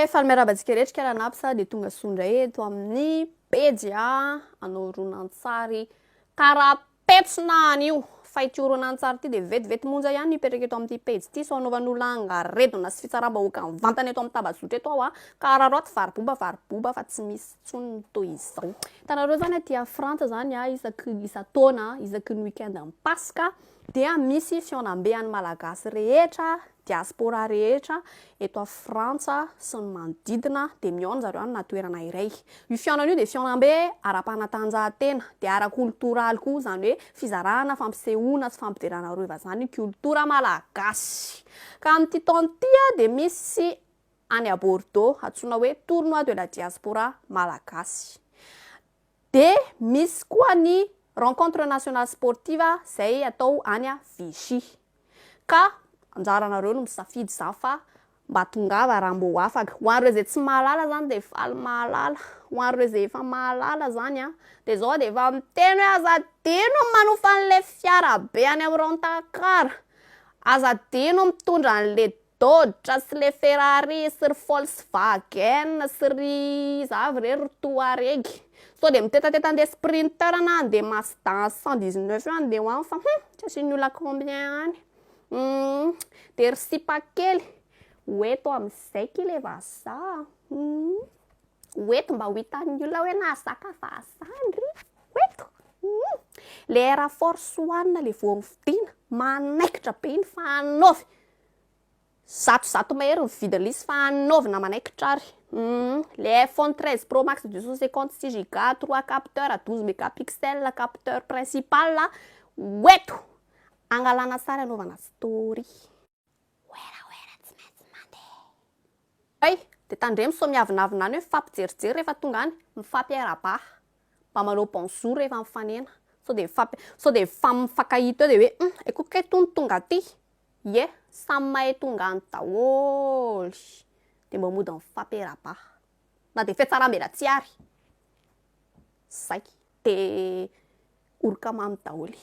Ye, faly miarahaba antsika rehetra Karanapsa dia tonga soa indray eto amin'ny pejy a anao horonantsary karapetsona anio fa ity horonantsary ity dia vetivety monja ihany no hipetraka eto amin'ity pejy ity sao anaovan'olona angaredona sy fitsaram-bahoaka mivantana eto amin'ny tambazotra eto aho a ka araraoty vary boba vary boba fa tsy misy intsony ny toy izao. Hitanareo izany aty a Frantsa izany a isaky isan-taona isaky ny week-end ny Paska dia misy fihaonambe an'ny Malagasy rehetra, diaspora rehetra eto a Frantsa sy ny manodidina dia mihaona zareo any na toerana iray. Io fihaonana io dia fihaonambe ara-panatanjahantena dia ara-kolotoraly koa, izany hoe fizarana, fampisehoana sy fampiderana ireo vazaha ny kolotora malagasy. Ka amin'ity taona ity dia misy any a Bordeaux antsoina hoe Tournoi de la diaspora malagasy. Dia misy koa ny rencontre nationale sportive izay atao any Vichy. Ka anjaranareo no misafidy izany fa mba tongava raha mbô afaka. Ho an'ireo izay tsy mahalala izany dia faly mahalala. Ho an'ireo izay efa mahalala izany an, dia izao dia efa miteny hoe aza adino ny manofa an'ilay fiara be any amin'ny rent-a-car. Aza adino ny mitondra an'ilay Dodge sy le Ferrari sy ry Volkswagen sy ry iza avy re ry Touareg. Sao dia mitetateta andeha Sprinter na andeha Mazda 119 io andeha ho any fa hum tsy asian'ny olona combien any. Hum dia ry sipa kely ho eto amin'izay ki le vazaha hum ho eto mba ho hitan'ny olona hoe nahazaka vazaha ndry ho eto hum le Air Force One le vao novidiana manaikitra be iny fa anaovy Zato zato mahery ny vidin'ilay izy fa anaovina manaikitra ary. Humm le iPhone 13 pro max 256 giga, 3 capteurs, 12 mégapixels, capteur principal ho eto hangalana sary hanaovana story. Wera wera tsy maintsy mandeha. Hay, dia tandremo sao miavonavona any hoe mifampijerijery rehefa tonga any, mifampiarahaba, mba manao bonjour rehefa mifanena, sao dia mifampi, sao dia mifankahita eo dia hoe hum, hay koa kay tony tonga aty. Ie, samy mahay tonga any daholo dia mba mody mifampiarahaba na dia fihatsaram-belatsihy ary. Zay. Dia oroka mamy daholo.